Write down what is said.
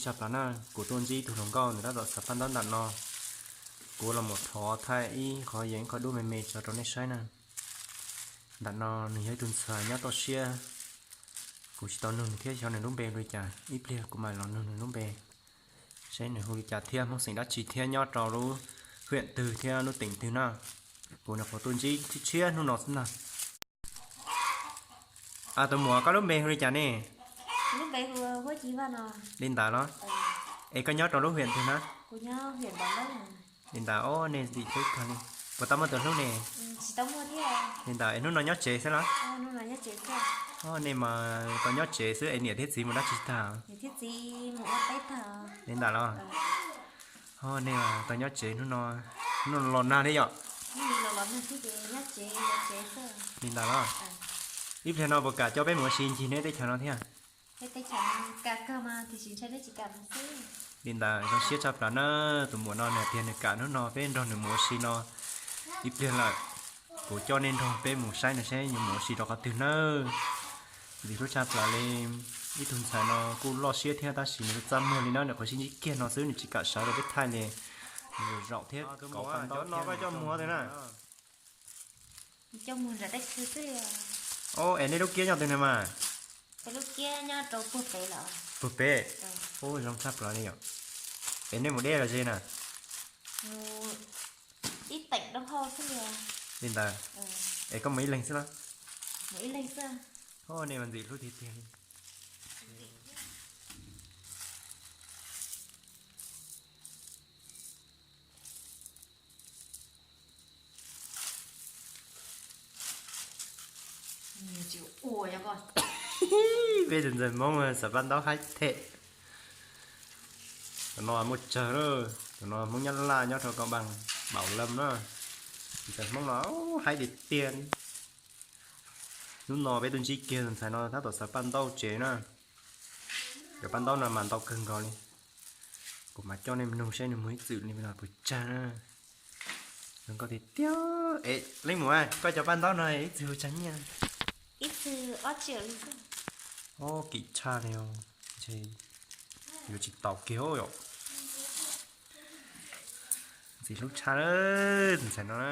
Tag plaws na, kuv tuaj ntsib ib tug hluas nkauj nws tab tom xaws paj ntaub ntawm no. Kuv los mus thov thaij ib qho yees ib qho duab me me tso rau nej saib na. Ntawm no nws yog ib tug ntxhais nyob toj siab. Kuv tsis tau nug nws thiab xyov nws lub npe hu li cas, ib pliag kuv mam los nug nws lub npe, seb nws hu li cas thiab hmoob xeem dab tsi thiab nyob rau lub hwm twg thiab lub teem twg na. Kuv nyuam qhuav tuaj ntsib tshiab tshiab hnub no xwb ntag. Tus muam, koj lub npe hu li cas ne? Li ntawd los? Es koj nyob rau lub hwm twg na? Li ntawd, o, nej ntxim hlub kawg li. Puas tau muaj tus hlub ne? Li ntawd es hnub no nyob tsev xwb los? O, nej mas tau nyob tsev xwb es niam thiab txiv mus dab tsi tag? Li ntawd los? O, nej mas tau nyob tsev hnub no, hnub no los nag thiab yom? Li ntawd los? Ib pliag no puas kam coj peb mus ua si ncig neb teb chaws no thiab? Li ntawd zoo siab tshaj plaws na, tus muam no nws tias nws kam hnub no peb nrog nws mus ua si no ib pliag lawm. Kuv coj nej nrog peb mus saib nws seb nws mus ua si rau qhov twg nawb. Ntxim hlub tshaj plaws li, ib tug ntxhais no kuj loj siab thiab tab sis nws txaj muag li na, nws qhuav sib ntsib kiag no xwb nws tsis kam sawv rau peb thaij li. Nws zaum thiab kauv paj ntaub thiab. O, es nej lub kiab nyob twg na mas? Puag pem. O, zoo tshaj plaws li yom. Es nej mus deb los ze na? Li ntawd, es koj mus ib leeg xwb los? O, nej mas ntxim hlub tiag tiag li. Peb tus ntxhais Hmoob xaws paj ntaub haib them. Tus no muaj tsawg lawm, tus no Hmoob Nyab Laj nyob rau Cao Bằng, Bảo Lâm na. Tus ntxhais Hmoob no haib tiag tiag. Hnub no peb tuaj ntsib kiag tus ntxhais no tab tom xaws paj ntaub tsev na. Cov paj ntaub no mas ntau kawg nkaus li. Kuv mam coj nej mus nug seb nws muag ib txwm li no puas tsawg na. Zoo nkauj tiag tiag. Es leej muam, koj cov paj ntaub no ib txwm hu tsawg nyiaj? Ib txwm ob triệu li xwb. Ob, kim tshaj li os. Ntshe yuav tsis tau kiag os. Ntxim hlub tshaj tus ntxhais no na.